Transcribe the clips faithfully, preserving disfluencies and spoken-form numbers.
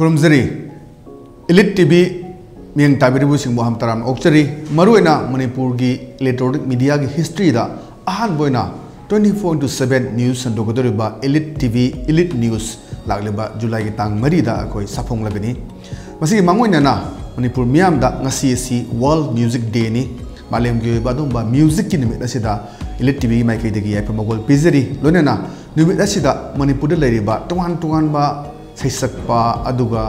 ꯈꯨꯔꯨꯝꯖꯔꯤ꯫ Elite T V ꯃꯤꯠꯌꯦꯡ ꯇꯥꯕꯤꯔꯤꯕꯁꯤꯡꯕꯨ ꯍꯝ ꯇꯔꯥꯝꯅ ꯑꯣꯛꯆꯔꯤ꯫ ꯃꯔꯨꯑꯣꯏꯅ ꯃꯅꯤꯄꯨꯔꯒꯤ electronic mediaꯒꯤ historyꯗ ꯑꯍꯥꯟꯕ ꯑꯣꯏꯅ twenty four into seven news ꯁꯟꯗꯣꯛꯀꯗꯧꯔꯤꯕ Elite T V Elite News ꯂꯥꯛꯂꯤꯕ ꯖꯨꯂꯥꯏꯒꯤ ꯇꯥꯡ ꯃꯔꯤꯗ ꯑꯩꯈꯣꯏ ꯁꯥꯐꯣꯡꯂꯒꯅꯤ꯫ ꯃꯁꯤꯒꯤ ꯃꯥꯡꯑꯣꯏꯅꯅ ꯃꯅꯤꯄꯨꯔ ꯃꯤꯌꯥꯝꯗ ꯉꯁꯤ ꯑꯁꯤ World Music Dayꯅꯤ꯫ ꯃꯥꯂꯦꯝꯒꯤ ꯑꯣꯏꯕ ꯑꯗꯨꯒꯨꯝꯕ musicꯀꯤ ꯅꯨꯃꯤꯠ ꯑꯁꯤꯗ Elite TVꯒꯤ ꯃꯥꯏꯀꯩꯗꯒꯤ ꯌꯥꯏꯐ ꯃꯪꯒꯣꯜ ꯄꯤꯖꯔꯤ꯫ ꯂꯣꯏꯅꯅ ꯅꯨꯃꯤꯠ ꯑꯁꯤꯗ ꯃꯅꯤꯄꯨꯔꯗ ꯂꯩꯔꯤꯕ ꯇꯣꯉꯥꯟ ꯇꯣꯉꯥꯟꯕ ꯁꯩꯁꯛꯄ, ꯑꯗꯨꯒ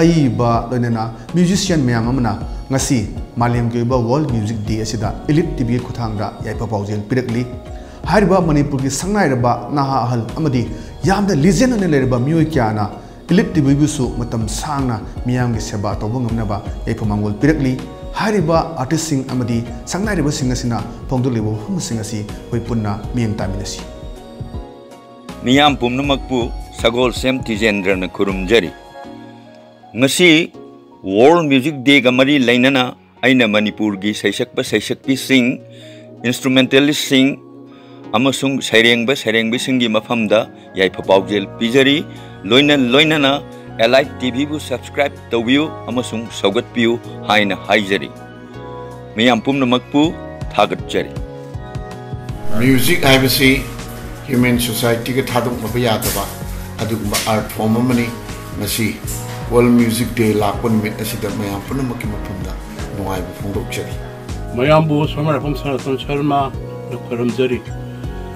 ꯑꯏꯕ, ꯂꯣꯏꯅꯅ musician ꯃꯌꯥꯝ ꯑꯃꯅ ꯉꯁꯤ ꯃꯥꯂꯦꯝꯒꯤ ꯑꯣꯏꯕ World Music Day ꯑꯁꯤꯗ Elite TVꯒꯤ ꯈꯨꯠꯊꯥꯡꯗ ꯌꯥꯏꯐ ꯄꯥꯎꯖꯦꯜ ꯄꯤꯔꯛꯂꯤ꯫ ꯍꯥꯏꯔꯤꯕ ꯃꯅꯤꯄꯨꯔꯒꯤ ꯁꯛꯅꯥꯏꯔꯕ ꯅꯍꯥ ꯑꯍꯜ ꯑꯃꯗꯤ ꯌꯥꯝꯅ legend ꯑꯣꯏꯅ ꯂꯩꯔꯕ ꯃꯤꯑꯣꯏ ꯀꯌꯥꯅ Elite TVꯕꯨꯁꯨ ꯃꯇꯝ ꯁꯥꯡꯅ ꯃꯤꯌꯥꯝꯒꯤ ꯁꯦꯕꯥ ꯇꯧꯕ ꯉꯝꯅꯕ ꯌꯥꯏꯐ ꯃꯪꯒꯣꯜ ꯄꯤꯔꯛꯂꯤ꯫ ꯍꯥꯏꯔꯤꯕ artistꯁꯤꯡ ꯑꯃꯗꯤ ꯁꯛꯅꯥꯏꯔꯕꯁꯤꯡ ꯑꯁꯤꯅ ꯐꯣꯡꯗꯣꯛꯂꯤꯕ ꯋꯥꯐꯝꯁꯤꯡ ꯑꯁꯤ ꯑꯩꯈꯣꯏ ꯄꯨꯟꯅ ꯃꯤꯠꯌꯦꯡ ꯇꯥꯃꯤꯟꯅꯁꯤ꯫ ꯃꯤꯌꯥꯝ ꯄꯨꯝꯅꯃꯛꯄꯨ ꯁꯒꯣꯜꯁꯦꯝ ꯇꯤꯖꯦꯟꯗ꯭ꯔꯅ ꯈꯨꯔꯨꯝꯖꯔꯤ꯫ ꯉꯁꯤ World Music Dayꯒ ꯃꯔꯤ ꯂꯩꯅꯅ ꯑꯩꯅ ꯃꯅꯤꯄꯨꯔꯒꯤ ꯁꯩꯁꯛꯄ ꯁꯩꯁꯛꯄꯤꯁꯤꯡ, instrumentalistꯁꯤꯡ ꯑꯃꯁꯨꯡ ꯁꯩꯔꯦꯡꯕ ꯁꯩꯔꯦꯡꯕꯤꯁꯤꯡꯒꯤ ꯃꯐꯝꯗ ꯌꯥꯏꯐ ꯄꯥꯎꯖꯦꯜ ꯄꯤꯖꯔꯤ꯫ ꯂꯣꯏꯅ ꯂꯣꯏꯅꯅ Elite TVꯕꯨ subscribe ꯇꯧꯕꯤꯌꯨ ꯑꯃꯁꯨꯡ ꯁꯧꯒꯠꯄꯤꯌꯨ ꯍꯥꯏꯅ ꯍꯥꯏꯖꯔꯤ꯫ ꯃꯤꯌꯥꯝ ꯄꯨꯝꯅꯃꯛꯄꯨ ꯊꯥꯒꯠꯆꯔꯤ꯫ Music ꯍꯥꯏꯕꯁꯤ human societyꯒ ꯊꯥꯗꯣꯛꯅꯕ ꯌꯥꯗꯕ ꯑꯗꯨꯒꯨꯝꯕ art form ꯑꯃꯅꯤ꯫ ꯉꯁꯤ World Music Day ꯂꯥꯛꯄ ꯅꯨꯃꯤꯠ ꯑꯁꯤꯗ ꯃꯌꯥꯝ ꯄꯨꯝꯅꯃꯛꯀꯤ ꯃꯐꯝꯗ ꯅꯨꯡꯉꯥꯏꯕ ꯐꯣꯡꯗꯣꯛꯆꯔꯤ꯫ ꯃꯌꯥꯝꯕꯨ ꯁꯣꯃꯥꯔꯥꯐꯝ ꯁꯅꯥꯇꯣꯟ ꯁꯔꯃꯥꯅ ꯈꯣꯏꯔꯝꯖꯔꯤ꯫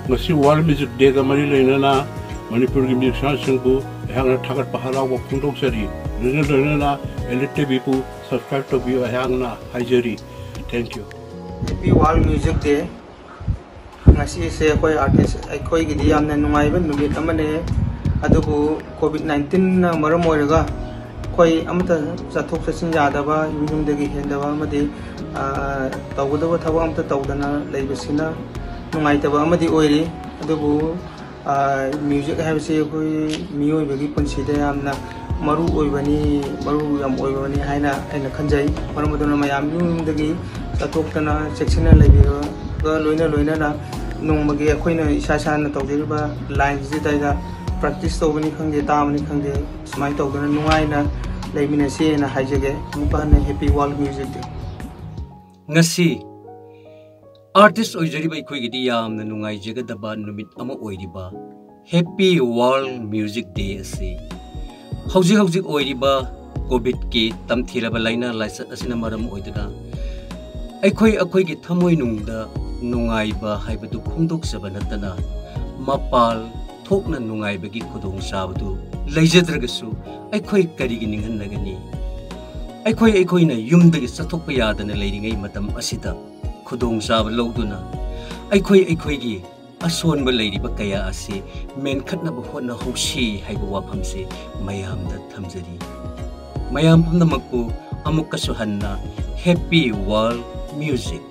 ꯉꯁꯤ World Music Dayꯒ ꯃꯔꯤ ꯂꯩꯅꯅ ꯃꯅꯤꯄꯨꯔꯒꯤ musicianꯁꯤꯡꯕꯨ ꯑꯩꯍꯥꯛꯅ ꯊꯥꯒꯠꯄ ꯍꯔꯥꯎꯕ ꯐꯣꯡꯗꯣꯛꯆꯔꯤ꯫ ꯂꯣꯏꯅ ꯂꯣꯏꯅꯅ Elite TVꯕꯨ subscribe ꯇꯧꯕꯤꯌꯨ ꯑꯩꯍꯥꯛꯅ ꯍꯥꯏꯖꯔꯤ꯫ Thank you꯫ Happy World Music Day꯫ ꯉꯁꯤꯁꯦ ꯑꯩꯈꯣꯏ artist ꯑꯩꯈꯣꯏꯒꯤꯗꯤ ꯌꯥꯝꯅ ꯅꯨꯡꯉꯥꯏꯕ ꯅꯨꯃꯤꯠ ꯑꯃꯅꯦ꯫ ꯑꯗꯨꯕꯨ COVID nineteenꯅ ꯃꯔꯝ ꯑꯣꯏꯔꯒ ꯑꯩꯈꯣꯏ ꯑꯃꯠꯇ ꯆꯠꯊꯣꯛ ꯆꯠꯁꯤꯟ ꯌꯥꯗꯕ, ꯌꯨꯝ ꯌꯨꯝꯗꯒꯤ ꯍꯦꯟꯗꯕ ꯑꯃꯗꯤ, ꯑ, ꯇꯧꯒꯗꯕ ꯊꯕꯛ ꯑꯃꯠꯇ ꯇꯧꯗꯅ ꯂꯩꯕꯁꯤꯅ ꯅꯨꯡꯉꯥꯏꯇꯕ ꯑꯃꯗꯤ ꯑꯣꯏꯔꯤ꯫ ꯑꯗꯨꯕꯨ, ꯑ, music ꯍꯥꯏꯕꯁꯤ ꯑꯩꯈꯣꯏ ꯃꯤꯑꯣꯏꯕꯒꯤ ꯄꯨꯟꯁꯤꯗ ꯌꯥꯝꯅ ꯃꯔꯨ ꯑꯣꯏꯕꯅꯤ, ꯃꯔꯨ ꯌꯥꯝ ꯑꯣꯏꯕꯅꯤ ꯍꯥꯏꯅ ꯑꯩꯅ ꯈꯟꯖꯩ꯫ ꯃꯔꯝ ꯑꯗꯨꯅ ꯃꯌꯥꯝ ꯌꯨꯝ ꯌꯨꯝꯗꯒꯤ ꯆꯠꯊꯣꯛꯇꯅ ꯆꯦꯛꯁꯤꯟꯅ ꯂꯩꯕꯤꯕꯒ ꯂꯣꯏꯅ ꯂꯣꯏꯅꯅ ꯅꯣꯡꯃꯒꯤ ꯑꯩꯈꯣꯏꯅ ꯏꯁꯥ ꯏꯁꯥꯅ ꯇꯧꯖꯔꯤꯕ lineꯁꯤꯗꯩꯗ ꯄ꯭ꯔꯦꯛꯇꯤꯁ ꯇꯧꯕꯅꯤ ꯈꯪꯗꯦ, ꯇꯥꯕꯅꯤ ꯈꯪꯗꯦ, ꯁꯨꯃꯥꯏꯅ ꯇꯧꯗꯅ ꯅꯨꯡꯉꯥꯏꯅ ꯂꯩꯃꯤꯟꯅꯁꯦꯅ ꯍꯥꯏꯖꯒꯦ꯫ ꯑꯃꯨꯛꯀ ꯍꯟꯅ Happy World Music Day꯫ ꯉꯁꯤ ꯑꯥꯔꯇꯤꯁ ꯑꯣꯏꯖꯔꯤꯕ ꯑꯩꯈꯣꯏꯒꯤꯗꯤ ꯌꯥꯝꯅ ꯅꯨꯡꯉꯥꯏꯖꯒꯗꯕ ꯅꯨꯃꯤꯠ ꯑꯃ ꯑꯣꯏꯔꯤꯕ Happy World Music Day ꯑꯁꯤ ꯍꯧꯖꯤꯛ ꯍꯧꯖꯤꯛ ꯑꯣꯏꯔꯤꯕ ꯀꯣꯚꯤꯗꯀꯤ ꯇꯝꯊꯤꯔꯕ ꯂꯥꯏꯅꯥ ꯂꯥꯏꯆꯠ ꯑꯁꯤꯅ ꯃꯔꯝ ꯑꯣꯏꯗꯨꯅ ꯑꯩꯈꯣꯏ ꯑꯩꯈꯣꯏꯒꯤ ꯊꯃꯣꯏꯅꯨꯡꯗ ꯅꯨꯡꯉꯥꯏꯕ ꯍꯥꯏꯕꯗꯨ ꯐꯣꯡꯗꯣꯛꯆꯕ ꯅꯠꯇꯅ ꯃꯄꯥꯜ ꯊꯣꯛꯅ ꯅꯨꯡꯉꯥꯏꯕꯒꯤ ꯈꯨꯗꯣꯡꯆꯥꯕꯗꯨ ꯂꯩꯖꯗ꯭ꯔꯒꯁꯨ ꯑꯩꯈꯣꯏ ꯀꯔꯤꯒꯤ ꯅꯤꯡꯍꯟꯅꯒꯅꯤ? ꯑꯩꯈꯣꯏ ꯑꯩꯈꯣꯏꯅ ꯌꯨꯝꯗꯒꯤ ꯆꯠꯊꯣꯛꯄ ꯌꯥꯗꯅ ꯂꯩꯔꯤꯉꯩ ꯃꯇꯝ ꯑꯁꯤꯗ ꯈꯨꯗꯣꯡꯆꯥꯕ ꯂꯧꯗꯨꯅ ꯑꯩꯈꯣꯏ ꯑꯩꯈꯣꯏꯒꯤ ꯑꯁꯣꯟꯕ ꯂꯩꯔꯤꯕ ꯀꯌꯥ ꯑꯁꯤ ꯃꯦꯟꯈꯠꯅꯕ ꯍꯣꯠꯅꯍꯧꯁꯤ ꯍꯥꯏꯕ ꯋꯥꯐꯝꯁꯤ ꯃꯌꯥꯝꯗ ꯊꯝꯖꯔꯤ꯫ ꯃꯌꯥꯝ ꯄꯨꯝꯅꯃꯛꯄꯨ ꯑꯃꯨꯛꯀꯁꯨ ꯍꯟꯅ Happy World Music꯫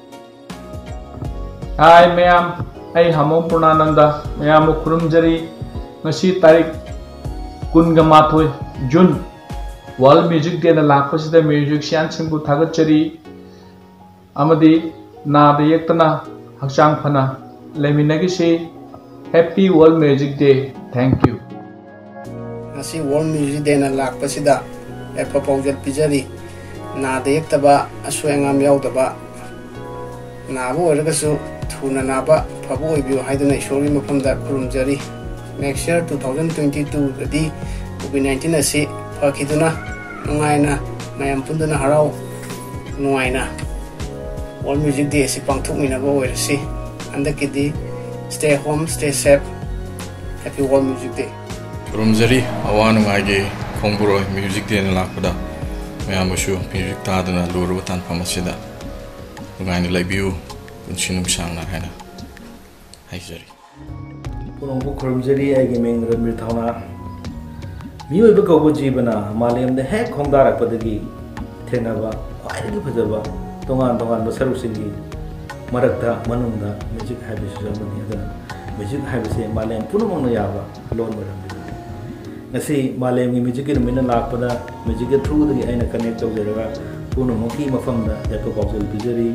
ꯍꯥꯏ ꯃꯌꯥꯝ, ꯑꯩ ꯍꯥꯃꯣꯝ ꯄꯨꯔꯅꯥꯅꯟꯗ ꯃꯌꯥꯝꯕꯨ ꯈꯨꯔꯨꯝꯖꯔꯤ꯫ ꯉꯁꯤ ꯇꯥꯔꯤꯛ ꯀꯨꯟꯒ ꯃꯥꯊꯣꯏ ꯖꯨꯟ, World Music Dayꯅ ꯂꯥꯛꯄꯁꯤꯗ ꯃ꯭ꯌꯨꯖꯤꯁꯤꯌꯥꯟꯁꯤꯡꯕꯨ ꯊꯥꯒꯠꯆꯔꯤ꯫ ꯑꯃꯗꯤ ꯅꯥꯗ ꯌꯦꯛꯇꯅ ꯍꯛꯆꯥꯡ ꯐꯅ ꯂꯩꯃꯤꯟꯅꯈꯤꯁꯤ꯫ Happy World Music Day꯫ Thank you꯫ ꯉꯁꯤ World Music Dayꯅ ꯂꯥꯛꯄꯁꯤꯗ ꯌꯥꯏꯐ ꯄꯥꯎꯖꯦꯜ ꯄꯤꯖꯔꯤ꯫ ꯅꯥꯗ ꯌꯦꯛꯇꯕ, ꯑꯁꯣꯏ ꯑꯉꯥꯝ ꯌꯥꯎꯗꯕ, ꯅꯥꯕ ꯑꯣꯏꯔꯒꯁꯨ ꯊꯨꯅ ꯅꯥꯕ, ꯐꯕ ꯑꯣꯏꯕꯤꯌꯨ ꯍꯥꯏꯗꯨꯅ ꯏꯁꯣꯔꯒꯤ ꯃꯐꯝꯗ ꯈꯨꯔꯨꯝꯖꯔꯤ꯫ Next year two thousand twenty twoꯗꯗꯤ COVID nineteen ꯑꯁꯤ ꯐꯈꯤꯗꯨꯅ ꯅꯨꯡꯉꯥꯏꯅ ꯃꯌꯥꯝ ꯄꯨꯟꯗꯨꯅ ꯍꯔꯥꯎ ꯅꯨꯡꯉꯥꯏꯅ World Music Day ꯑꯁꯤ ꯄꯥꯡꯊꯣꯛꯃꯤꯟꯅꯕ ꯑꯣꯏꯔꯁꯤ꯫ ꯍꯟꯗꯛꯀꯤꯗꯤ stay home, stay safe, Happy World Music Day꯫ ꯈꯨꯔꯨꯝꯖꯔꯤ꯫ ꯑꯋꯥ ꯅꯨꯡꯉꯥꯏꯒꯤ ꯈꯣꯡꯕꯨꯔꯣꯏ Music Dayꯅ ꯂꯥꯛꯄꯗ ꯃꯌꯥꯝꯕꯨꯁꯨ ꯃ꯭ꯌꯨꯖꯤꯛ ꯇꯥꯗꯨꯅ ꯂꯨꯔꯕ ꯇꯥꯟꯐꯝ ꯑꯁꯤꯗ ꯅꯨꯡꯉꯥꯏꯅ ꯂꯩꯕꯤꯌꯨ, ꯄꯨꯟꯁꯤ ꯅꯨꯡꯁꯥꯡꯅ ꯍꯥꯏꯅ ꯍꯥꯏꯖꯔꯤ꯫ ꯄꯨꯝꯅꯃꯛꯄꯨ ꯈꯨꯔꯨꯝꯖꯔꯤ꯫ ꯑꯩꯒꯤ ꯃꯤꯡ ꯔꯟꯕꯤꯔ ꯊꯧꯅꯥ꯫ ꯃꯤꯑꯣꯏꯕ ꯀꯧꯕ ꯖꯤꯕꯅ ꯃꯥꯂꯦꯝꯗ ꯍꯦꯛ ꯈꯣꯡꯗꯥꯔꯛꯄꯗꯒꯤ ꯊꯦꯡꯅꯕ ꯈ꯭ꯋꯥꯏꯗꯒꯤ ꯐꯖꯕ ꯇꯣꯉꯥꯟ ꯇꯣꯉꯥꯟꯕ ꯁꯔꯨꯛꯁꯤꯡꯒꯤ ꯃꯔꯛꯇ ꯃꯅꯨꯡꯗ ꯃ꯭ꯌꯨꯖꯤꯛ ꯍꯥꯏꯕꯁꯤꯁꯨ ꯑꯃꯅꯤ꯫ ꯑꯗꯨꯅ ꯃ꯭ꯌꯨꯖꯤꯛ ꯍꯥꯏꯕꯁꯤ ꯃꯥꯂꯦꯝ ꯄꯨꯝꯅꯃꯛꯅ ꯌꯥꯕ ꯂꯣꯟ ꯑꯣꯏꯔꯝꯂꯤꯕꯅꯤ꯫ ꯉꯁꯤ ꯃꯥꯂꯦꯝꯒꯤ ꯃ꯭ꯌꯨꯖꯤꯛꯀꯤ ꯅꯨꯃꯤꯠꯅ ꯂꯥꯛꯄꯗ ꯃ꯭ꯌꯨꯖꯤꯛꯀꯤ throughꯗꯒꯤ ꯑꯩꯅ connect ꯇꯧꯖꯔꯒ ꯄꯨꯝꯅꯃꯛꯀꯤ ꯃꯐꯝꯗ ꯌꯥꯏꯐ ꯄꯥꯎꯖꯦꯜ ꯄꯤꯖꯔꯤ꯫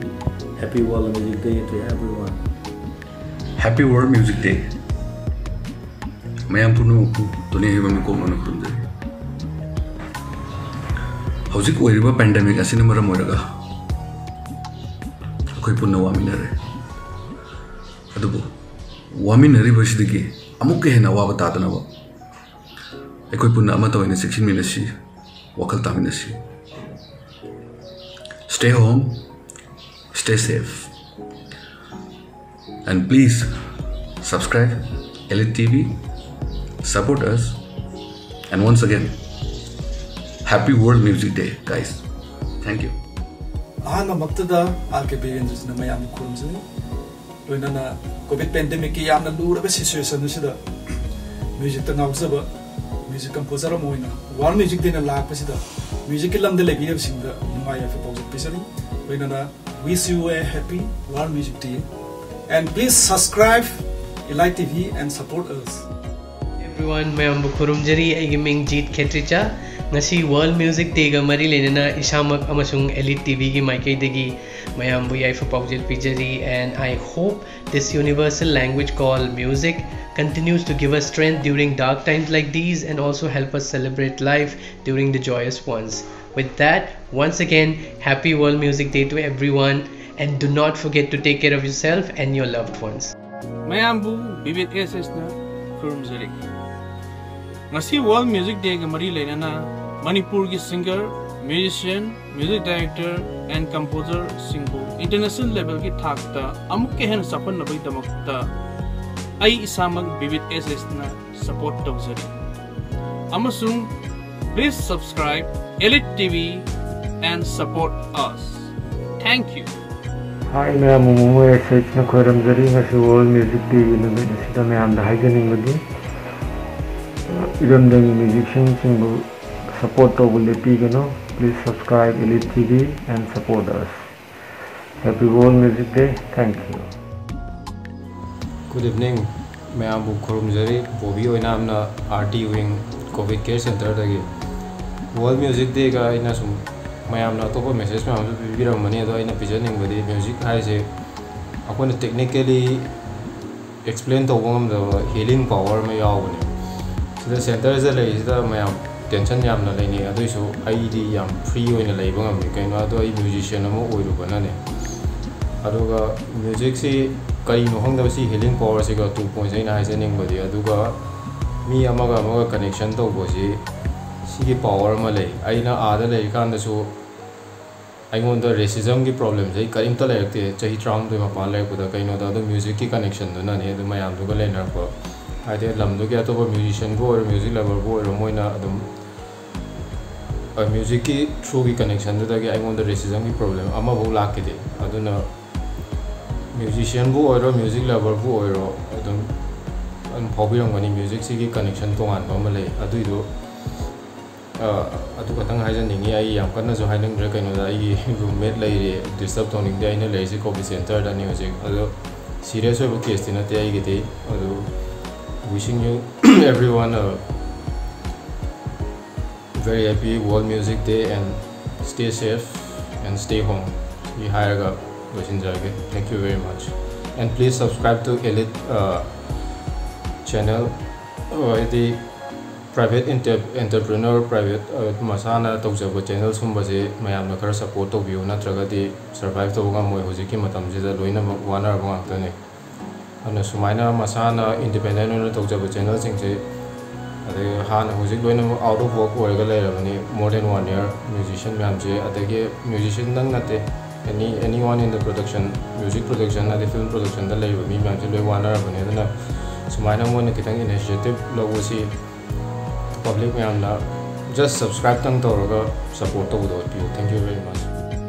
Happy World Music Day to everyone꯫ Happy World Music Day꯫ ꯃꯌꯥꯝ ꯄꯨꯝꯅꯃꯛꯄꯨ ꯇꯣꯅꯤ ꯍꯩꯕꯝ ꯏꯀꯣꯛꯃꯛꯅ ꯈꯨꯔꯨꯝꯖꯔꯤ꯫ ꯍꯧꯖꯤꯛ ꯑꯣꯏꯔꯤꯕ ꯄꯦꯟꯗꯦꯃꯤꯛ ꯑꯁꯤꯅ ꯃꯔꯝ ꯑꯣꯏꯔꯒ ꯑꯩꯈꯣꯏ ꯄꯨꯟꯅ ꯋꯥꯃꯤꯟꯅꯔꯦ꯫ ꯑꯗꯨꯕꯨ ꯋꯥꯃꯤꯟꯅꯔꯤꯕꯁꯤꯗꯒꯤ ꯑꯃꯨꯛꯀ ꯍꯦꯟꯅ ꯑꯋꯥꯕ ꯇꯥꯗꯅꯕ ꯑꯩꯈꯣꯏ ꯄꯨꯟꯅ ꯑꯃꯠꯇ ꯑꯣꯏꯅ ꯆꯦꯛꯁꯤꯟꯃꯤꯟꯅꯁꯤ, ꯋꯥꯈꯜ ꯇꯥꯃꯤꯟꯅꯁꯤ꯫ Stay home, stay safe. And please subscribe Elite T V, support us, and once again, happy World Music Day, guys. Thank you. ꯑꯍꯥꯟꯕꯃꯛꯇꯗ ꯑꯥꯔ ꯀꯦ ꯕꯤꯔꯦꯟꯗ꯭ꯔꯖꯤꯅ ꯃꯌꯥꯝꯕꯨ ꯈꯨꯔꯨꯝꯖꯔꯤ꯫ ꯂꯣꯏꯅꯅ ꯀꯣꯚꯤꯗ ꯄꯦꯟꯗꯦꯃꯤꯛꯀꯤ ꯌꯥꯝꯅ ꯂꯨꯔꯕ ꯁꯤꯆꯨꯋꯦꯁꯟ ꯑꯁꯤꯗ ꯃ꯭ꯌꯨꯖꯤꯛꯇ ꯉꯥꯎꯖꯕ ꯃ꯭ꯌꯨꯖꯤꯛ ꯀꯝꯄꯣꯖꯔ ꯑꯃ ꯑꯣꯏꯅ ꯋꯥꯔꯜ ꯃ꯭ꯌꯨꯖꯤꯛ ꯗꯦꯅ ꯂꯥꯛꯄꯁꯤꯗ ꯃ꯭ꯌꯨꯖꯤꯛꯀꯤ ꯂꯝꯗ ꯂꯩꯕꯤꯔꯤꯕꯁꯤꯡꯗ ꯅꯨꯡꯉꯥꯏ ꯌꯥꯏꯐ ꯄꯥꯎꯖꯦꯜ ꯄꯤꯖꯔꯤ꯫ ꯂꯣꯏꯅꯅ wish you a happy World Music Day and please subscribe Elite T V and support us. Everyone, ꯃꯌꯥꯝꯕꯨ ꯈꯨꯔꯨꯝꯖꯔꯤ꯫ ꯑꯩꯒꯤ ꯃꯤꯡ ꯖꯤꯠ ꯈꯦꯇ꯭ꯔꯤꯆꯥ꯫ ꯉꯁꯤ World Music Day ꯒ ꯃꯔꯤ ꯂꯩꯅꯅ ꯏꯁꯥꯃꯛ ꯑꯃꯁꯨꯡ Elite T V ꯒꯤ ꯃꯥꯏꯀꯩꯗꯒꯤ ꯃꯌꯥꯝꯕꯨ ꯌꯥꯏꯐ ꯄꯥꯎꯖꯦꯜ ꯄꯤꯖꯔꯤ, and I hope this universal language called music continues to give us strength during dark times like these and also help us celebrate life during the joyous ones. With that, once again, happy World Music Day to everyone, and do not forget to take care of yourself and your loved ones. ꯃꯌꯥꯝꯕꯨ ꯕꯤꯕꯤꯠ ꯑꯦꯁ ꯑꯦꯁꯅ ꯈꯨꯔꯨꯝꯖꯔꯤ꯫ ꯉꯁꯤ World Music Day ꯒ ꯃꯔꯤ ꯂꯩꯅꯅ ꯃꯅꯤꯄꯨꯔꯒꯤ singer, musician, music director and composer ꯁꯤꯡꯕꯨ international level ꯒꯤ ꯊꯥꯛꯇ ꯑꯃꯨꯛꯀ ꯍꯦꯟꯅ ꯆꯥꯎꯈꯠꯅꯕꯒꯤꯗꯃꯛꯇ ꯑꯩ ꯏꯁꯥꯃꯛ ꯕꯤꯕꯤꯠ ꯑꯦꯁ ꯑꯦꯁꯅ support ꯇꯧꯖꯔꯤ꯫ ꯑꯃꯁꯨꯡ please subscribe Elite T V and support us. Thank you. ꯍꯥꯏ ꯃꯌꯥꯝꯕꯨ ꯃꯣꯃꯣ ꯑꯦꯁ ꯑꯦꯁꯅ ꯈꯣꯏꯔꯝꯖꯔꯤ꯫ ꯉꯁꯤ World Music Day ꯒꯤ ꯅꯨꯃꯤꯠ ꯑꯁꯤꯗ ꯃꯌꯥꯝꯗ ꯍꯥꯏꯖꯅꯤꯡꯕꯗꯤ ꯏꯔꯝꯗꯝꯒꯤ ꯃ꯭ꯌꯨꯖꯤꯛꯁꯤꯌꯟꯁꯤꯡꯕꯨ support ꯇꯧꯕ ꯂꯦꯞꯄꯤꯒꯅꯨ꯫ Please subscribe Elite T V and support us. Happy World Music Day. Thank you. Good evening. ꯃꯌꯥꯝꯕꯨ ꯈꯨꯔꯨꯝꯖꯔꯤ꯫ Bobby ꯑꯣꯏꯅꯥꯝꯅ R T wing COVID care centre ꯗꯒꯤ꯫ World Music Day ꯒ ꯑꯩꯅ ꯁꯨꯝ ꯃꯌꯥꯝꯅ ꯑꯇꯣꯞꯄ message ꯃꯌꯥꯝꯁꯨ ꯄꯤꯕꯤꯔꯝꯒꯅꯤ, ꯑꯗꯣ ꯑꯩꯅ ꯄꯤꯖꯅꯤꯡꯕꯗꯤ music ꯍꯥꯏꯁꯦ ꯑꯩꯈꯣꯏꯅ technically ꯑꯦꯛꯁꯄ꯭ꯂꯦꯟ ꯇꯧꯕ ꯉꯝꯗꯕ ꯍꯤꯂꯤꯡ ꯄꯋꯥꯔ ꯑꯃ ꯌꯥꯎꯕꯅꯦ꯫ ꯁꯤꯗ ꯁꯦꯟꯇꯔꯁꯤꯗ ꯂꯩꯔꯤꯁꯤꯗ ꯃꯌꯥꯝ ꯇꯦꯟꯁꯟ ꯌꯥꯝꯅ ꯂꯩꯅꯩ, ꯑꯗꯨꯏꯁꯨ ꯑꯩꯗꯤ ꯌꯥꯝ ꯐ꯭ꯔꯤ ꯑꯣꯏꯅ ꯂꯩꯕ ꯉꯝꯃꯤ꯫ ꯀꯩꯅꯣ ꯑꯗꯣ ꯑꯩ ꯃ꯭ꯌꯨꯖꯤꯁꯤꯌꯥꯟ ꯑꯃ ꯑꯣꯏꯔꯨꯕꯅꯅꯦ꯫ ꯑꯗꯨꯒ ꯃ꯭ꯌꯨꯖꯤꯛꯁꯤ ꯀꯔꯤꯅꯣ ꯈꯪꯗꯕ, ꯁꯤ ꯍꯤꯂꯤꯡ ꯄꯋꯥꯔꯁꯤꯒ ꯇꯨ ꯄꯣꯏꯟꯁ ꯑꯩꯅ ꯍꯥꯏꯖꯅꯤꯡꯕꯗꯤ꯫ ꯑꯗꯨꯒ ꯃꯤ ꯑꯃꯒ ꯑꯃꯒ ꯀꯅꯦꯛꯁꯟ ꯇꯧꯕꯁꯤ, ꯁꯤꯒꯤ ꯄꯋꯥꯔ ꯑꯃ ꯂꯩ꯫ ꯑꯩꯅ ꯑꯥꯗ ꯂꯩꯔꯤꯀꯥꯟꯗꯁꯨ ꯑꯩꯉꯣꯟꯗ ꯔꯦꯁꯤꯖꯝꯒꯤ ꯄ꯭ꯔꯣꯕ꯭ꯂꯦꯝꯁꯦ ꯑꯩ ꯀꯔꯤꯝꯇ ꯂꯩꯔꯛꯇꯦ, ꯆꯍꯤ ꯇꯔꯥꯍꯨꯝꯗꯣꯏ ꯃꯄꯥꯟ ꯂꯩꯔꯛꯄꯗ꯫ ꯀꯩꯅꯣꯗ ꯑꯗꯨꯝ ꯃ꯭ꯌꯨꯖꯤꯛꯀꯤ ꯀꯅꯦꯛꯁꯟꯗꯨꯅꯅꯦ ꯑꯗꯨꯝ ꯃꯌꯥꯝꯗꯨꯒ ꯂꯩꯅꯔꯛꯄ꯫ ꯍꯥꯏꯗꯤ ꯂꯝꯗꯨꯒꯤ ꯑꯇꯣꯞꯄ ꯃ꯭ꯌꯨꯖꯤꯁꯤꯌꯥꯟꯕꯨ ꯑꯣꯏꯔꯣ, ꯃ꯭ꯌꯨꯖꯤꯛ ꯂꯚꯔꯕꯨ ꯑꯣꯏꯔꯣ, ꯃꯣꯏꯅ ꯑꯗꯨꯝ, ꯑ, ꯃ꯭ꯌꯨꯖꯤꯛꯀꯤ ꯊ꯭ꯔꯨꯒꯤ ꯀꯅꯦꯛꯁꯟꯗꯨꯗꯒꯤ ꯑꯩꯉꯣꯟꯗ ꯔꯦꯁꯤꯖꯝꯒꯤ ꯄ꯭ꯔꯣꯕ꯭ꯂꯦꯝ ꯑꯃꯐꯥꯎ ꯂꯥꯛꯈꯤꯗꯦ꯫ ꯑꯗꯨꯅ ꯃ꯭ꯌꯨꯖꯤꯁꯤꯌꯥꯟꯕꯨ ꯑꯣꯏꯔꯣ, ꯃ꯭ꯌꯨꯖꯤꯛ ꯂꯚꯔꯕꯨ ꯑꯣꯏꯔꯣ, ꯑꯗꯨꯝ, ꯑꯗꯨꯝ ꯐꯥꯎꯕꯤꯔꯝꯒꯅꯤ꯫ ꯃ꯭ꯌꯨꯖꯤꯛꯁꯤꯒꯤ ꯀꯅꯦꯛꯁꯟ ꯇꯣꯉꯥꯟꯕ ꯑꯃ ꯂꯩ꯫ ꯑꯗꯨꯏꯗꯣ, ꯑ, ꯑꯗꯨ ꯈꯛꯇꯪ ꯍꯥꯏꯖꯅꯤꯡꯉꯤ꯫ ꯑꯩ ꯌꯥꯝ ꯀꯟꯅꯁꯨ ꯍꯥꯏꯅꯤꯡꯗ꯭ꯔꯦ, ꯀꯩꯅꯣꯗ ꯑꯩꯒꯤ ꯔꯨꯝꯃꯦꯠ ꯂꯩꯔꯤ, ꯗꯤꯁꯇꯔꯕ ꯇꯧꯅꯤꯡꯗꯦ꯫ ꯑꯩꯅ ꯂꯩꯔꯤꯁꯤ ꯀꯣꯚꯤꯗ ꯁꯦꯟꯇꯔꯗꯅꯤ ꯍꯧꯖꯤꯛ꯫ ꯑꯗꯣ ꯁꯤꯔꯤꯌꯁ ꯑꯣꯏꯕ ꯀꯦꯁꯇꯤ ꯅꯠꯇꯦ ꯑꯩꯒꯤꯗꯤ꯫ ꯑꯗꯨ wishing you everyone a very happy World Music Day and stay safe and stay home ꯁꯤ ꯍꯥꯏꯔꯒ ꯂꯣꯏꯁꯤꯟꯖꯔꯒꯦ꯫ Thank you very much and please subscribe to Elite, uh, channel꯫ ꯑ, ꯍꯥꯏꯗꯤ ꯄ꯭ꯔꯥꯏꯚꯦꯠ ꯑꯦꯟꯇꯔꯄ꯭ꯔꯤꯅꯔ, ꯄ꯭ꯔꯥꯏꯚꯦꯠ, ꯑ, ꯃꯁꯥꯅ ꯇꯧꯖꯕ ꯆꯦꯅꯦꯜ ꯁꯨꯝꯕꯁꯦ ꯃꯌꯥꯝꯅ ꯈꯔ ꯁꯞꯄꯣꯔꯠ ꯇꯧꯕꯤꯌꯨ, ꯅꯠꯇ꯭ꯔꯒꯗꯤ ꯁꯔꯚꯥꯏꯚ ꯇꯧꯕ ꯉꯝꯃꯣꯏ꯫ ꯍꯧꯖꯤꯛꯀꯤ ꯃꯇꯝꯁꯤꯗ ꯂꯣꯏꯅꯃꯛ ꯋꯥꯅꯔꯕ ꯉꯥꯛꯇꯅꯤ꯫ ꯑꯗꯨꯅ ꯁꯨꯃꯥꯏꯅ ꯃꯁꯥꯅ ꯏꯟꯗꯤꯄꯦꯟꯗꯦꯟ ꯑꯣꯏꯅ ꯇꯧꯖꯕ ꯆꯦꯅꯦꯜꯁꯤꯡꯁꯦ, ꯑꯗꯒꯤ ꯍꯥꯟꯅ ꯍꯧꯖꯤꯛ ꯂꯣꯏꯅꯃꯛ out of work ꯑꯣꯏꯔꯒ ꯂꯩꯔꯕꯅꯤ, more than one year꯫ Musician ꯃꯌꯥꯝꯁꯦ, ꯑꯗꯒꯤ ꯃ꯭ꯌꯨꯖꯤꯁꯤꯌꯥꯟꯗꯪ ꯅꯠꯇꯦ, any, anyone in the production, music production ꯑꯗꯩ film productionꯗ ꯂꯩꯔꯤꯕ ꯃꯤ ꯃꯌꯥꯝꯁꯦ ꯂꯣꯏ ꯋꯥꯅꯔꯕꯅꯤ꯫ ꯑꯗꯨꯅ ꯁꯨꯃꯥꯏꯅ ꯃꯣꯏꯅ ꯈꯤꯇꯪ ꯏꯅꯤꯁꯤꯌꯦꯇꯤꯚ ꯂꯧꯕꯁꯤ ꯄꯕ꯭ꯂꯤꯛ ꯃꯌꯥꯝꯅ just subscribeꯇꯪ ꯇꯧꯔꯒ ꯁꯞꯄꯣꯔꯠ ꯇꯧꯕꯗꯣ ꯑꯣꯏꯕꯤꯌꯨ꯫ Thank you very much꯫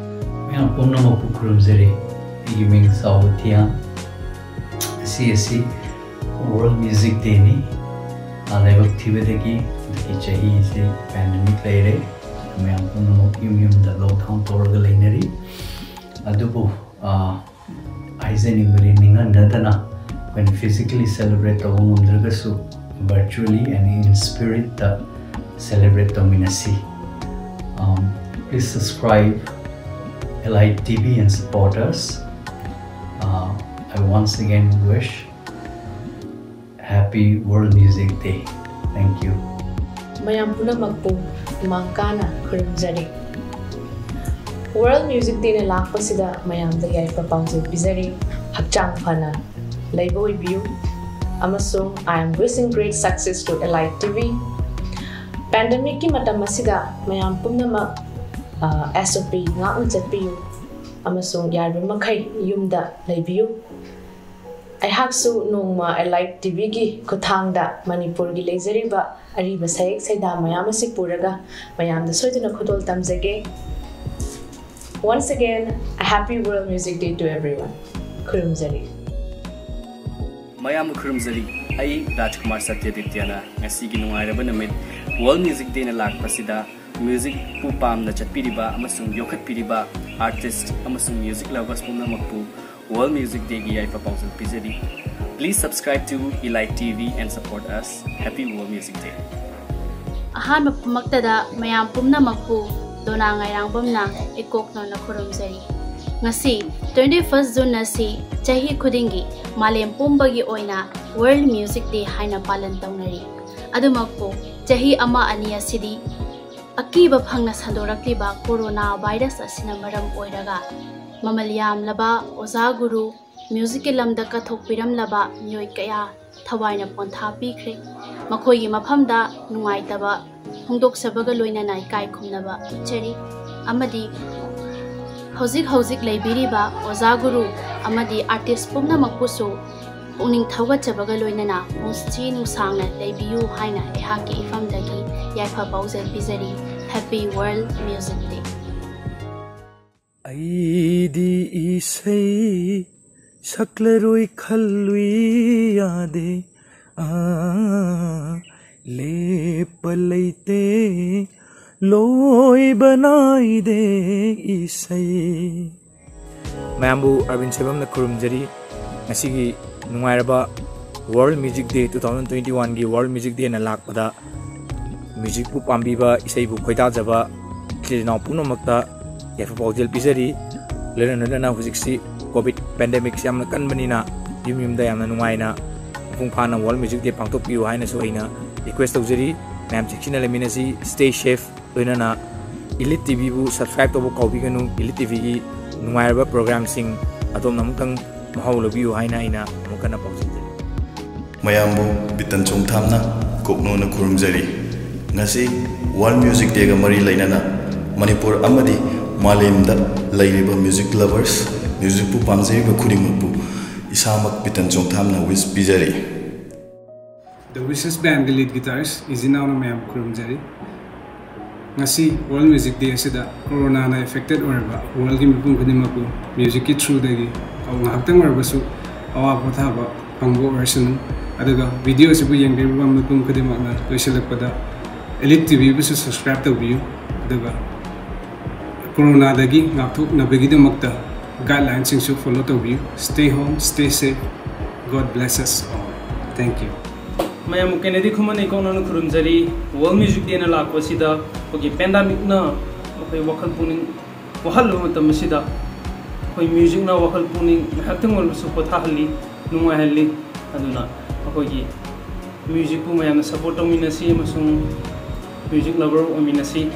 ꯃꯌꯥꯝ ꯄꯨꯝꯅꯃꯛꯄꯨ ꯈꯨꯔꯨꯝꯖꯔꯤ꯫ ꯑꯩꯒꯤ ꯃꯤꯡ ꯆꯥꯎꯕ ꯊꯤꯌꯥꯝ꯫ ꯉꯁꯤ ꯑꯁꯤ World Music Dayꯅꯤ꯫ ꯂꯥꯏꯕꯛ ꯊꯤꯕꯗꯒꯤ ꯍꯟꯗꯛꯀꯤ ꯆꯍꯤꯁꯤ ꯄꯦꯟꯗꯦꯃꯤꯛ ꯂꯩꯔꯦ꯫ ꯃꯌꯥꯝ ꯄꯨꯝꯅꯃꯛ ꯌꯨꯝ ꯌꯨꯝꯗ ꯂꯣꯛꯗꯥꯎꯟ ꯇꯧꯔꯒ ꯂꯩꯅꯔꯤ꯫ ꯑꯗꯨꯕꯨ, ꯑ, ꯍꯥꯏꯖꯅꯤꯡꯕꯗꯤ, ꯅꯤꯡꯍꯟꯅꯗꯅ ꯑꯩꯈꯣꯏꯅ physically celebrate ꯇꯧꯕ ꯉꯝꯗ꯭ꯔꯒꯁꯨ virtually and in spiritꯇ celebrate ꯇꯧꯃꯤꯟꯅꯁꯤ꯫ Um, please subscribe Elite TV and support us. Uh, I once again wish Happy World Music Day. Thank you. ꯃꯌꯥꯝ ꯄꯨꯝꯅꯃꯛꯄꯨ ꯃꯥꯡꯀꯥꯅ ꯈꯨꯔꯨꯝꯖꯔꯤ꯫ World Music Dayꯅ ꯂꯥꯛꯄꯁꯤꯗ ꯃꯌꯥꯝꯗ ꯌꯥꯏꯐ ꯄꯥꯎꯖꯦꯜ ꯄꯤꯖꯔꯤ꯫ ꯍꯛꯆꯥꯡ ꯐꯅ ꯂꯩꯕ ꯑꯣꯏꯕꯤꯌꯨ꯫ ꯑꯃꯁꯨꯡ I am wishing great success to Elite T V꯫ Pandemicꯀꯤ ꯃꯇꯝ ꯑꯁꯤꯗ ꯃꯌꯥꯝ ꯄꯨꯝꯅꯃꯛ ꯑꯦꯁ ꯑꯣ ꯄꯤ ꯉꯥꯛꯅ ꯆꯠꯄꯤꯌꯨ ꯑꯃꯁꯨꯡ ꯌꯥꯔꯤꯕ ꯃꯈꯩ ꯌꯨꯝꯗ ꯂꯩꯕꯤꯌꯨ꯫ ꯑꯩꯍꯥꯛꯁꯨ ꯅꯣꯡꯃ Elite T Vꯒꯤ ꯈꯨꯠꯊꯥꯡꯗ ꯃꯅꯤꯄꯨꯔꯒꯤ ꯂꯩꯖꯔꯤꯕ ꯑꯔꯤꯕ ꯁꯌꯦꯛ ꯁꯩꯗꯥ ꯃꯌꯥꯝ ꯑꯁꯤ ꯄꯨꯔꯒ ꯃꯌꯥꯝꯗ ꯁꯣꯏꯗꯅ ꯈꯨꯗꯣꯜ ꯇꯝꯖꯒꯦ꯫ Once again, a happy World Music Day to everyone. ꯈꯨꯔꯨꯝꯖꯔꯤ꯫ ꯃꯌꯥꯝꯕꯨ ꯈꯨꯔꯨꯝꯖꯔꯤ꯫ ꯑꯩ ꯔꯥꯖꯀꯨꯃꯥꯔ ꯁꯇ꯭ꯌꯥꯗꯤꯇ꯭ꯌꯅ ꯉꯁꯤꯒꯤ ꯅꯨꯡꯉꯥꯏꯔꯕ ꯅꯨꯃꯤꯠ World Music Dayꯅ ꯂꯥꯛꯄꯁꯤꯗ musicꯄꯨ ꯄꯥꯝꯅ ꯆꯠꯄꯤꯔꯤꯕ ꯑꯃꯁꯨꯡ ꯌꯣꯛꯈꯠꯄꯤꯔꯤꯕ artist ꯑꯃꯁꯨꯡ music lovers ꯄꯨꯝꯅꯃꯛꯄꯨ World Music Dayꯒꯤ ꯌꯥꯏꯐ ꯄꯥꯎꯖꯦꯜ ꯄꯤꯖꯔꯤ꯫ Please subscribe to Elite T V and support us. Happy World Music Day. ꯑꯍꯥꯟꯕ ꯐꯝꯃꯛꯇꯗ ꯃꯌꯥꯝ ꯄꯨꯝꯅꯃꯛꯄꯨ ꯗꯣꯅꯥ ꯉꯥꯏꯔꯥꯡꯕꯝꯅ ꯏꯀꯣꯛ ꯅꯧꯅ ꯈꯨꯔꯨꯝꯖꯔꯤ꯫ ꯉꯁꯤ twenty first June ꯑꯁꯤ ꯆꯍꯤ ꯈꯨꯗꯤꯡꯒꯤ ꯃꯥꯂꯦꯝ ꯄꯨꯝꯕꯒꯤ ꯑꯣꯏꯅ World Music Day ꯍꯥꯏꯅ ꯄꯥꯂꯟ ꯇꯧꯅꯔꯤ꯫ ꯑꯗꯨꯃꯛꯄꯨ ꯆꯍꯤ ꯑꯃ ꯑꯅꯤ ꯑꯁꯤꯗꯤ ꯑꯀꯤꯕ ꯐꯪꯅ ꯁꯟꯗꯣꯔꯛꯂꯤꯕ ꯀꯣꯔꯣꯅꯥ ꯚꯥꯏꯔꯁ ꯑꯁꯤꯅ ꯃꯔꯝ ꯑꯣꯏꯔꯒ ꯃꯃꯜ ꯌꯥꯝꯂꯕ ꯑꯣꯖꯥ ꯒꯨꯔꯨ, musicꯀꯤ ꯂꯝꯗ ꯀꯠꯊꯣꯛꯄꯤꯔꯝꯂꯕ ꯃꯤꯑꯣꯏ ꯀꯌꯥ ꯊꯋꯥꯏꯅ ꯄꯣꯟꯊꯥ ꯄꯤꯈ꯭ꯔꯦ꯫ ꯃꯈꯣꯏꯒꯤ ꯃꯐꯝꯗ ꯅꯨꯡꯉꯥꯏꯇꯕ ꯐꯣꯡꯗꯣꯛꯆꯕꯒ ꯂꯣꯏꯅꯅ ꯏꯀꯥꯏ ꯈꯨꯝꯅꯕ ꯎꯠꯆꯔꯤ꯫ ꯑꯃꯗꯤ ꯍꯧꯖꯤꯛ ꯍꯧꯖꯤꯛ ꯂꯩꯕꯤꯔꯤꯕ ꯑꯣꯖꯥ ꯒꯨꯔꯨ ꯑꯃꯗꯤ artist ꯄꯨꯝꯅꯃꯛꯄꯨꯁꯨ ꯄꯨꯛꯅꯤꯡ ꯊꯧꯒꯠꯆꯕꯒ ꯂꯣꯏꯅꯅ ꯄꯨꯟꯁꯤ ꯅꯨꯡꯁꯥꯡꯅ ꯂꯩꯕꯤꯌꯨ ꯍꯥꯏꯅ ꯑꯩꯍꯥꯛꯀꯤ ꯏꯐꯝꯗꯒꯤ ꯌꯥꯏꯐ ꯄꯥꯎꯖꯦꯜ ꯄꯤꯖꯔꯤ꯫ Happy World Music Day꯫ ꯑꯩꯗꯤ ꯏꯁꯩ ꯁꯛꯂꯔꯣꯏ ꯈꯜꯂꯨꯏ ꯌꯥꯗꯦ ꯑꯥ ꯂꯦꯞꯄ ꯂꯩꯇꯦ ꯂꯣꯏꯕ ꯅꯥꯏꯗꯦ ꯏꯁꯩ꯫ ꯃꯌꯥꯝꯕꯨ ꯑꯔꯕꯤꯟ ꯁꯣꯏꯕꯝꯅ ꯈꯨꯔꯨꯝꯖꯔꯤ꯫ ꯉꯁꯤꯒꯤ ꯅꯨꯡꯉꯥꯏꯔꯕ World Music Day, two thousand twenty oneꯒꯤ World Music Dayꯅ ꯂꯥꯛꯄꯗ musicꯄꯨ ꯄꯥꯝꯕꯤꯕ, ꯏꯁꯩꯕꯨ ꯈꯣꯏꯗꯥꯖꯕ ꯏꯆꯤꯜ ꯏꯅꯥꯎ ꯄꯨꯝꯅꯃꯛꯇ ꯌꯥꯏꯐ ꯄꯥꯎꯖꯦꯜ ꯄꯤꯖꯔꯤ꯫ ꯂꯣꯏꯅ ꯂꯣꯏꯅꯅ ꯍꯧꯖꯤꯛꯁꯤ COVID pandemicꯁꯤ ꯌꯥꯝꯅ ꯀꯟꯕꯅꯤꯅ ꯌꯨꯝ ꯌꯨꯝꯗ ꯌꯥꯝꯅ ꯅꯨꯡꯉꯥꯏꯅ ꯃꯄꯨꯡ ꯐꯥꯅ World Music Day ꯄꯥꯡꯊꯣꯛꯄꯤꯌꯨ ꯍꯥꯏꯅꯁꯨ ꯑꯩꯅ request ꯇꯧꯖꯔꯤ꯫ ꯃꯌꯥꯝ ꯆꯦꯛꯁꯤꯟꯅ ꯂꯩꯃꯤꯟꯅꯁꯤ, stay safe꯫ ꯂꯣꯏꯅꯅ Elite ꯇꯤꯚꯤꯕꯨ subscribe ꯇꯧꯕ ꯀꯥꯎꯕꯤꯒꯅꯨ꯫ Elite ꯇꯤꯚꯤꯒꯤ ꯅꯨꯡꯉꯥꯏꯔꯕ programꯁꯤꯡ ꯑꯗꯣꯝꯅ ꯑꯃꯨꯛꯇꯪ ꯃꯍꯥꯎ ꯂꯧꯕꯤꯌꯨ ꯍꯥꯏꯅ ꯑꯩꯅ ꯑꯃꯨꯛ ꯍꯟꯅ ꯄꯥꯎꯖꯦꯜꯖꯔꯤ꯫ ꯃꯌꯥꯝꯕꯨ ꯕꯤꯇꯟ ꯆꯣꯡꯊꯥꯝꯅ ꯀꯣꯛꯅꯣꯅ ꯈꯨꯔꯨꯝꯖꯔꯤ꯫ ꯉꯁꯤ World Music Dayꯒ ꯃꯔꯤ ꯂꯩꯅꯅ ꯃꯅꯤꯄꯨꯔ ꯑꯃꯗꯤ ꯃꯥꯂꯦꯝꯗ ꯂꯩꯔꯤꯕ music lovers, musicꯄꯨ ꯄꯥꯝꯖꯔꯤꯕ ꯈꯨꯗꯤꯡꯃꯛꯄꯨ ꯏꯁꯥꯃꯛ ꯕꯤꯇꯟ ꯆꯣꯡꯊꯥꯝꯅ wish ꯄꯤꯖꯔꯤ꯫ The Wishes Bandꯒꯤ lead guitarist ꯏꯖꯤꯅꯥꯎꯅ ꯃꯌꯥꯝ ꯈꯨꯔꯨꯝꯖꯔꯤ꯫ ꯉꯁꯤ World Music Day ꯑꯁꯤꯗ ꯀꯣꯔꯣꯅꯥꯅ affected ꯑꯣꯏꯔꯕ worldꯒꯤ ꯃꯤꯄꯨꯝ ꯈꯨꯗꯤꯡꯃꯛꯄꯨ musicꯀꯤ throughꯗꯒꯤ ꯉꯥꯏꯍꯥꯛꯇꯪ ꯑꯣꯏꯔꯕꯁꯨ ꯑꯋꯥ ꯄꯣꯊꯥꯕ ꯐꯪꯕ ꯑꯣꯏꯔꯁꯅꯨ꯫ ꯑꯗꯨꯒ video ꯑꯁꯤꯕꯨ ꯌꯦꯡꯕꯤꯔꯤꯕ ꯃꯤꯄꯨꯝ ꯈꯨꯗꯤꯡꯃꯛꯅ ꯂꯣꯏꯁꯤꯜꯂꯛꯄꯗ Elite ꯇꯤꯚꯤꯕꯨꯁꯨ subscribe ꯇꯧꯕꯤꯌꯨ꯫ ꯑꯗꯨꯒ ꯀꯣꯔꯣꯅꯥꯗꯒꯤ ꯉꯥꯛꯊꯣꯛꯅꯕꯒꯤꯗꯃꯛꯇ guidelineꯁꯤꯡꯁꯨ follow ꯇꯧꯕꯤꯌꯨ꯫ Stay home, stay safe. God bless us all. Thank you. ꯃꯌꯥꯝꯕꯨ ꯀꯦꯅꯦꯗꯤ ꯈꯨꯃꯟ ꯏꯀꯣꯛꯅꯅ ꯈꯨꯔꯨꯝꯖꯔꯤ꯫ World Music Dayꯅ ꯂꯥꯛꯄꯁꯤꯗ ꯑꯩꯈꯣꯏꯒꯤ pandemicꯅ ꯑꯩꯈꯣꯏ ꯋꯥꯈꯜ ꯄꯨꯛꯅꯤꯡ ꯋꯥꯍꯜꯂꯕ ꯃꯇꯝ ꯑꯁꯤꯗ ꯑꯩꯈꯣꯏ musicꯅ ꯋꯥꯈꯜ ꯄꯨꯛꯅꯤꯡ ꯉꯥꯏꯍꯥꯛꯇꯪ ꯑꯣꯏꯔꯕꯁꯨ ꯄꯣꯊꯥꯍꯜꯂꯤ, ꯅꯨꯡꯉꯥꯏꯍꯜꯂꯤ꯫ ꯑꯗꯨꯅ ꯑꯩꯈꯣꯏꯒꯤ musicꯄꯨ ꯃꯌꯥꯝꯅ support ꯇꯧꯃꯤꯟꯅꯁꯤ ꯑꯃꯁꯨꯡ music lover ꯑꯣꯏꯃꯤꯟꯅꯁꯤ꯫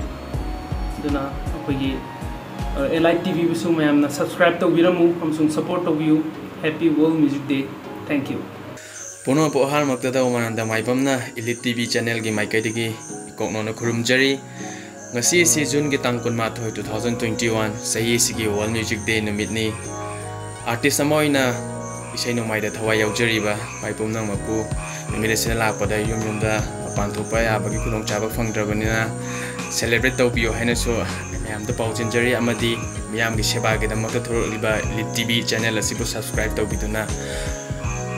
ꯑꯗꯨꯅ ꯑꯩꯈꯣꯏꯒꯤ Elite ꯇꯤꯚꯤꯕꯨꯁꯨ ꯃꯌꯥꯝꯅ subscribe ꯇꯧꯕꯤꯔꯝꯃꯨ ꯑꯃꯁꯨꯡ support ꯇꯧꯕꯤꯌꯨ꯫ Happy World Music Day. Thank you. ꯄꯨꯝꯅꯃꯛꯄꯨ ꯑꯍꯥꯟꯕꯃꯛꯇꯗ ꯎꯃꯥꯅꯟꯗ ꯃꯥꯏꯕꯝꯅ Elite ꯇꯤꯚꯤ channelꯒꯤ ꯃꯥꯏꯀꯩꯗꯒꯤ ꯏꯀꯣꯛꯅꯣꯅ ꯈꯨꯔꯨꯝꯖꯔꯤ꯫ ꯉꯁꯤ ꯑꯁꯤ Juneꯒꯤ ꯇꯥꯡ ꯀꯨꯟꯃꯥꯊꯣꯏ, two thousand twenty one, ꯆꯍꯤ ꯑꯁꯤꯒꯤ World Music Day ꯅꯨꯃꯤꯠꯅꯤ꯫ Artist ꯑꯃ ꯑꯣꯏꯅ ꯏꯁꯩ ꯅꯣꯡꯃꯥꯏꯗ ꯊꯋꯥꯏ ꯌꯥꯎꯖꯔꯤꯕ ꯃꯥꯏ ꯄꯨꯝꯅꯃꯛꯄꯨ ꯅꯨꯃꯤꯠ ꯑꯁꯤꯗ ꯂꯥꯛꯄꯗ ꯌꯨꯝ ꯌꯨꯝꯗ ꯃꯄꯥꯟ ꯊꯣꯛꯄ ꯌꯥꯕꯒꯤ ꯈꯨꯗꯣꯡꯆꯥꯕ ꯐꯪꯗ꯭ꯔꯕꯅꯤꯅ celebrate ꯇꯧꯕꯤꯌꯨ ꯍꯥꯏꯅꯁꯨ ꯃꯌꯥꯝꯗ ꯄꯥꯎꯖꯦꯟꯖꯔꯤ꯫ ꯑꯃꯗꯤ ꯃꯤꯌꯥꯝꯒꯤ ꯁꯦꯕꯥꯒꯤꯗꯃꯛꯇ ꯊꯣꯔꯛꯂꯤꯕ Elite ꯇꯤꯚꯤ channel ꯑꯁꯤꯕꯨ subscribe ꯇꯧꯕꯤꯗꯨꯅ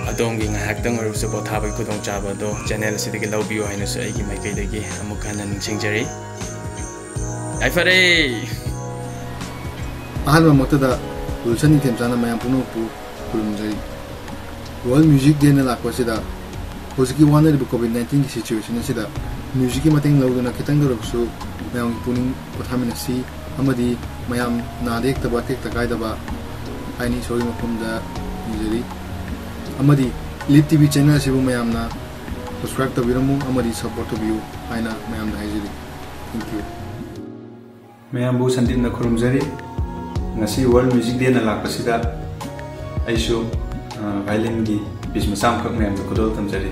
ꯑꯗꯣꯝꯒꯤ ꯉꯥꯏꯍꯥꯛꯇꯪ ꯑꯣꯏꯔꯕꯁꯨ ꯄꯣꯊꯥꯕꯒꯤ ꯈꯨꯗꯣꯡꯆꯥꯕ ꯑꯗꯣ channel ꯑꯁꯤꯗꯒꯤ ꯂꯧꯕꯤꯌꯨ ꯍꯥꯏꯅꯁꯨ ꯑꯩꯒꯤ ꯃꯥꯏꯀꯩꯗꯒꯤ ꯑꯃꯨꯛ ꯍꯟꯅ ꯅꯤꯡꯁꯤꯡꯖꯔꯤ꯫ ꯌꯥꯏꯐꯔꯦ! ꯑꯍꯥꯟꯕꯃꯛꯇꯗ ꯋꯤꯜꯁꯟ ꯅꯤꯡꯊꯦꯝꯆꯥꯅ ꯃꯌꯥꯝ ꯄꯨꯝꯅꯃꯛꯄꯨ ꯈꯨꯔꯨꯝꯖꯔꯤ꯫ World Music Dayꯅ ꯂꯥꯛꯄ ꯑꯁꯤꯗ ꯍꯧꯖꯤꯛꯀꯤ ꯋꯥꯅꯔꯤꯕ COVID nineteenꯒꯤ situation ꯑꯁꯤꯗ musicꯀꯤ ꯃꯇꯦꯡ ꯂꯧꯗꯨꯅ ꯈꯤꯇꯪꯗ ꯑꯣꯏꯔꯕꯁꯨ ꯃꯌꯥꯝꯒꯤ ꯄꯨꯛꯅꯤꯡ ꯄꯣꯊꯥꯃꯤꯟꯅꯁꯤ ꯑꯃꯗꯤ ꯃꯌꯥꯝ ꯅꯥꯗ ꯌꯦꯛꯇꯕ ꯇꯦꯛꯇ ꯀꯥꯏꯗꯕ ꯍꯥꯏꯅ ꯏꯁꯣꯔꯒꯤ ꯃꯐꯝꯗ ꯅꯤꯖꯔꯤ꯫ ꯑꯃꯗꯤ Elite T V channel ꯑꯁꯤꯕꯨ ꯃꯌꯥꯝꯅ subscribe ꯇꯧꯕꯤꯔꯝꯃꯨ ꯑꯃꯗꯤ support ꯇꯧꯕꯤꯌꯨ ꯍꯥꯏꯅ ꯃꯌꯥꯝꯗ ꯍꯥꯏꯖꯔꯤ꯫ Thank you. ꯃꯌꯥꯝꯕꯨ ꯁꯟꯗꯤꯞꯅ ꯈꯨꯔꯨꯝꯖꯔꯤ꯫ ꯉꯁꯤ World Music Dayꯅ ꯂꯥꯛꯄꯁꯤꯗ ꯑꯩꯁꯨ, ꯑ, violinꯒꯤ piece ꯃꯆꯥ ꯑꯃꯈꯛ ꯃꯌꯥꯝꯗ ꯈꯨꯗꯣꯜ ꯇꯝꯖꯔꯤ꯫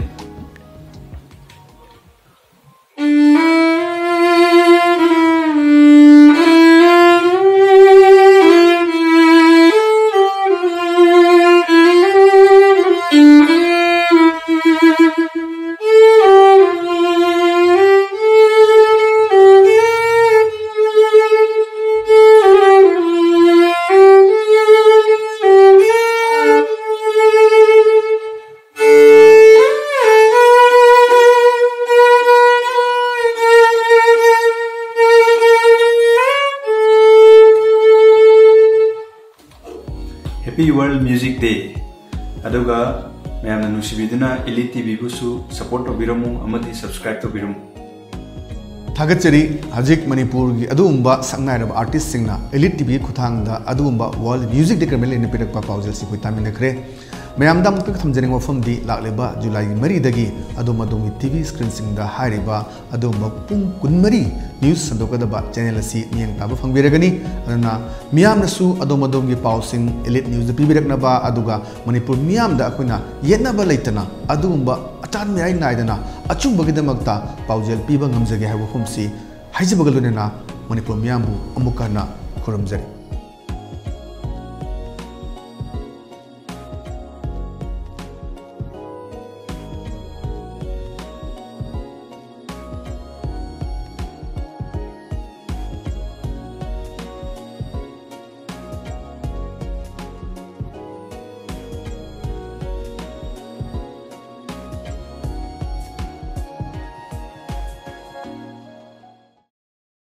Happy World Music Day. ꯑꯗꯨꯒ ꯃꯌꯥꯝꯅ ꯅꯨꯡꯁꯤꯕꯤꯗꯨꯅ Elite T Vꯕꯨꯁꯨ support ꯇꯧꯕꯤꯔꯝꯃꯨ ꯑꯃꯗꯤ subscribe ꯇꯧꯕꯤꯔꯝꯃꯨ꯫ ꯊꯥꯒꯠꯆꯔꯤ꯫ ꯍꯧꯖꯤꯛ ꯃꯅꯤꯄꯨꯔꯒꯤ ꯑꯗꯨꯒꯨꯝꯕ ꯁꯛꯅꯥꯏꯔꯕ artistꯁꯤꯡꯅ Elite T Vꯒꯤ ꯈꯨꯠꯊꯥꯡꯗ ꯑꯗꯨꯒꯨꯝꯕ World Music Day ꯀꯔꯝꯍꯥꯏꯅ ꯂꯩꯅ ꯄꯤꯔꯛꯄ ꯄꯥꯎꯖꯦꯜꯁꯤ ꯑꯩꯈꯣꯏ ꯇꯥꯃꯤꯟꯅꯈ꯭ꯔꯦ꯫ ꯃꯌꯥꯝꯗ ꯑꯃꯨꯛꯇ ꯊꯝꯖꯅꯤꯡꯕ ꯋꯥꯐꯝꯗꯤ, ꯂꯥꯛꯂꯤꯕ ꯖꯨꯂꯥꯏꯒꯤ ꯃꯔꯤꯗꯒꯤ ꯑꯗꯣꯝ ꯑꯗꯣꯝꯒꯤ T V screenꯁꯤꯡꯗ ꯍꯥꯏꯔꯤꯕ ꯑꯗꯨꯒꯨꯝꯕ ꯄꯨꯡ ꯀꯨꯟꯃꯔꯤ news ꯁꯟꯗꯣꯛꯀꯗꯕ channel ꯑꯁꯤ ꯃꯤꯠꯌꯦꯡ ꯇꯥꯕ ꯐꯪꯕꯤꯔꯒꯅꯤ꯫ ꯑꯗꯨꯅ ꯃꯤꯌꯥꯝꯅꯁꯨ ꯑꯗꯣꯝ ꯑꯗꯣꯝꯒꯤ ꯄꯥꯎꯁꯤꯡ Elite Newsꯗ ꯄꯤꯕꯤꯔꯛꯅꯕ, ꯑꯗꯨꯒ ꯃꯅꯤꯄꯨꯔ ꯃꯤꯌꯥꯝꯗ ꯑꯩꯈꯣꯏꯅ ꯌꯦꯠꯅꯕ ꯂꯩꯇꯅ ꯑꯗꯨꯒꯨꯝꯕ ꯑꯇꯥꯟ ꯃꯤꯔꯥꯏ ꯅꯥꯏꯗꯅ ꯑꯆꯨꯝꯕꯒꯤꯗꯃꯛꯇ ꯄꯥꯎꯖꯦꯜ ꯄꯤꯕ ꯉꯝꯖꯒꯦ ꯍꯥꯏꯕ ꯋꯥꯐꯝꯁꯤ ꯍꯥꯏꯖꯕꯒ ꯂꯣꯏꯅꯅ ꯃꯅꯤꯄꯨꯔ ꯃꯤꯌꯥꯝꯕꯨ ꯑꯃꯨꯛꯀ ꯍꯟꯅ ꯈꯨꯔꯨꯝꯖꯔꯤ꯫